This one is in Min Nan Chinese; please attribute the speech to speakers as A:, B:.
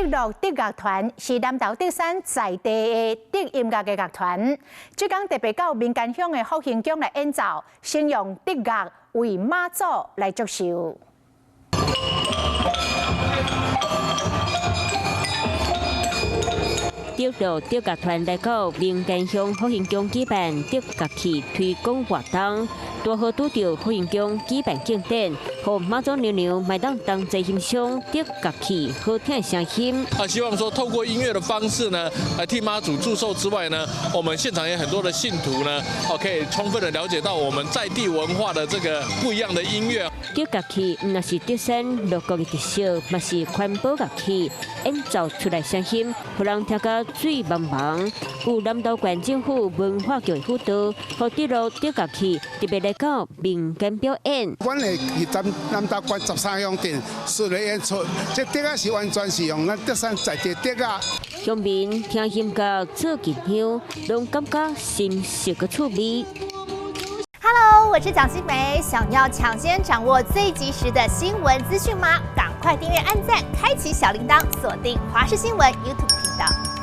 A: 德樂竹樂團是南投竹山在地的竹音樂的樂團，這工特別到民間鄉的福興宮來演奏，先用竹樂為媽祖來祝壽。
B: 德樂竹樂團來到民間鄉福興宮舉辦竹樂器推廣活動，拄好拄著福興宮舉辦慶典，予媽祖娘娘嘛會當同齊欣賞竹樂器好聽的聲音。
C: 啊，希望說透過音樂的方式呢，來替媽祖祝壽之外呢，我們現場也很多的信徒呢，哦，可以充分的了解到我們在地文化的這個不一樣的音樂。
B: 竹樂器毋但是竹山鹿谷的特色，嘛是環保樂器，演奏出來聲音，予人聽甲醉茫茫。有南投縣政府文化局輔導，予德樂竹樂器特別來到民間表演。
D: 阮會佇南投縣13鄉鎮室內演出，這竹仔是完全是用咱竹山在地竹仔。
B: 鄉民聽音樂做進香，攏感覺新鮮閣趣味。
E: Hello，我是蔣新梅，想要搶先掌握最及時的新聞資訊嗎？趕快訂閱、按讚、開啟小鈴鐺，鎖定華視新聞 YouTube 頻道。